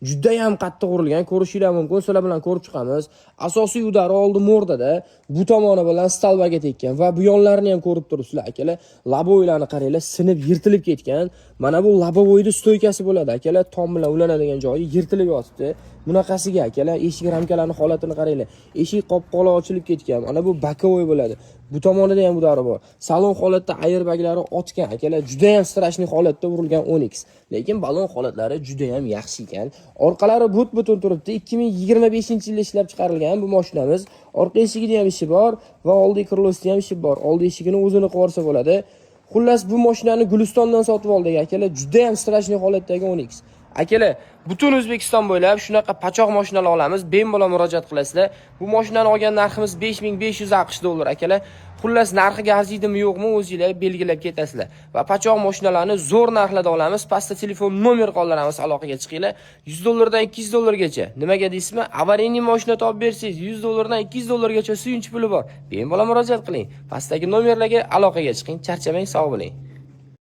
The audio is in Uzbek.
Juda ham qattiq urilgan, ko'rishinglar mumkin. Sizlar bilan ko'rib chiqamiz. Asosiy удар i oldi морда da, bu tomoni bilan столба ga tekkan va bu yonlarini ham ko'rib turibsizlar, akalar. Лобовой larni qaranglar, sinib yirtilib ketgan. Mana bu лобовой ni стойка si bo'ladi, akalar, tom bilan ulanadigan joyi yirtilib yotibdi. Bunaqasiga, akalar, eshik ramkalarning holatini qaranglar. Eshik qopqog'i ochilib ketgan. Mana bu боковой bo'ladi. Bu tomonida ham удар i bor. Salon holatda airbag lari otgan, akalar, juda ham страшный holatda urilgan Onix. Lekin balon holatlari juda ham yaxshi ekan. Orqalari but-butun turibdi. 2025-yilda ishlab chiqarilgan bu mashinamiz. Orqa eshigida ham ishi bor va oldi крыло sida ham ishi bor. Oldi eshigini o'zini qilib yuborsa bo'ladi. Xullas, bu mashinani Gulistondan sotib oldik, akalar. Juda ham страшный holatdagi Onix. Akalar, butun O'zbekiston bo'ylab shunaqa pachoq mashinalar olamiz. Bemalol murojaat qilasizlar. Bu mashinani olgan narximiz 5500 AQSh dollar, akalar. Xullas, narxiga arziydimi, yo'qmi, o'zinglar belgilab ketasizlar. Va pachoq mashinalarni zo'r narxlarda olamiz. Pastda telefon nomer qoldiramiz, aloqaga chiqinglar. 100 dollardan 200 dollargacha. Nimaga deysizmi? Аварийный mashina topib bersangiz, 100 dollardan 200 dollargacha suyunchi puli bor. Bemalol murojaat qiling. Pastdagi nomerlarga aloqaga chiqing. Charchamang, sog' bo'ling.